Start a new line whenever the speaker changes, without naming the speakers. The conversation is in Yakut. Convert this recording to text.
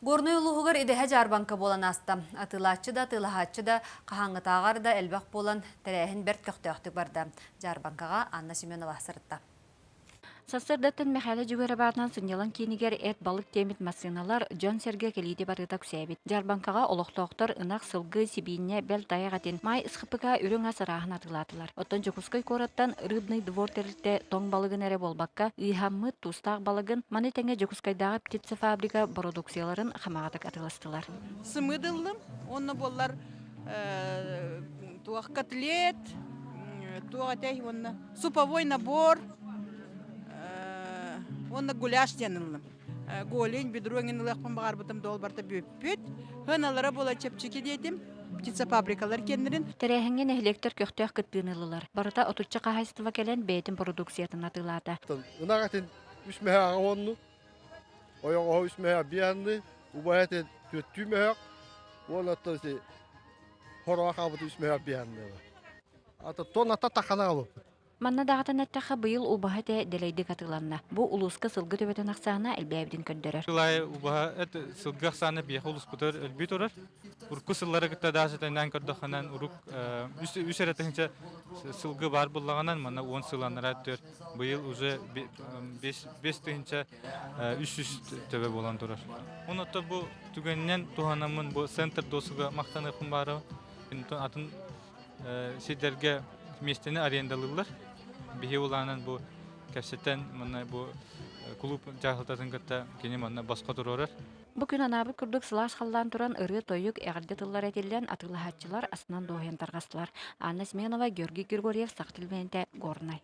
Горнай улууһугар идэһэ дьаарбаҥка буолан ааста. Атыылааччы да, атыылаһааччы да хаһааҥҥытааҕар да элбэх буолан, тэрээһин бэрт көхтөөхтүк барда. Дьаарбаҥкаҕа Анна Семенова сырытта.
Сарсыардаттан Мэхээлэ Дьүгүөрэп аатынан сынньалаҥ киинигэр эт-балык тиэммит массыыналар дьон-сэргэ кэлиитэ барыта үксээбит. Дьаарбаҥкаҕа олохтоохтор ынах, сылгы, сибиинньэ, бэл тайах этин, маай ысхыпыка үрүҥ ас арааһын атыылаатылар. Оттон Дьокуускай куораттан Рыбный двор тэрилтэ тоҥ балыгын эрэ буолбакка, ыыһаммыт, туустаах балыгын, маны тэҥэ Дьокуускайдааҕы птицефабрика бородууксуйаларын хамаҕатык атыыластылар.
Сымыыт ыллым. Уонна буоллар туох котлет, туох этэй уонна суповой набор уонна гуляш диэн ыллым. Голень, бедро эҥин ылыахпын баҕарбытым дуол барыта бүппүт. Сыаналара буола чэпчэки диэтим. Птицефабрикалар киэннэрин.
Тэрээһиҥҥэ нэһилиэктэр көхтөөх кыттыыны ыллылар. Барыта отучча хаһаайыстыба кэлэн бэйэтин продукциятын атыылаата.
Ынах этин үс мөһө аҕа уонну, ойоҕоһо үс мөһө бианны, убайа этин түөттүү мөһөх, уонна оттон хороҕо хаалбыт үс мөһөх бианны. Ата тон ата тахана алыппыт.
Манна даҕатан эттэххэ, быйыл убаһа этэ дэлэйдик атыыланна. Бу улууска сылгы төбөтүн ахсаана элбээбитин көрдөрөр.
Сыл убаһа эт сылгы ахсаана биэхэ улууспутугар өлбүү турар. Урукку сыллары кытта даже тэҥнээн көрдөххүнэн урук үс үс эрэ тыһыынча сылгы баар буллаҕынан манна уон сыл анараа өттүгэр быйыл уже бес тыһыынча үс жүз төбө буолан турар. Онон бу түгэнинэн туһанаммын бу центр досуга махтаныахпын баарабын. Атын сирдэргэ миэстэни арендалыыллар. Биһи улаанан бу кэпсэтэн манна бу клуб дьаһалтатын кытта кини манна босхо туруорар.
Бу күн анаабыт курдук сылаас халлаан туран ырыа-тойук, эҕэрдэ тыллара этиллэн атыылаһааччылар астынан дуоһуйан тарҕастылар. Анна Семенова, Георгий Григорьев, Саха телевидениетэ, Горнай.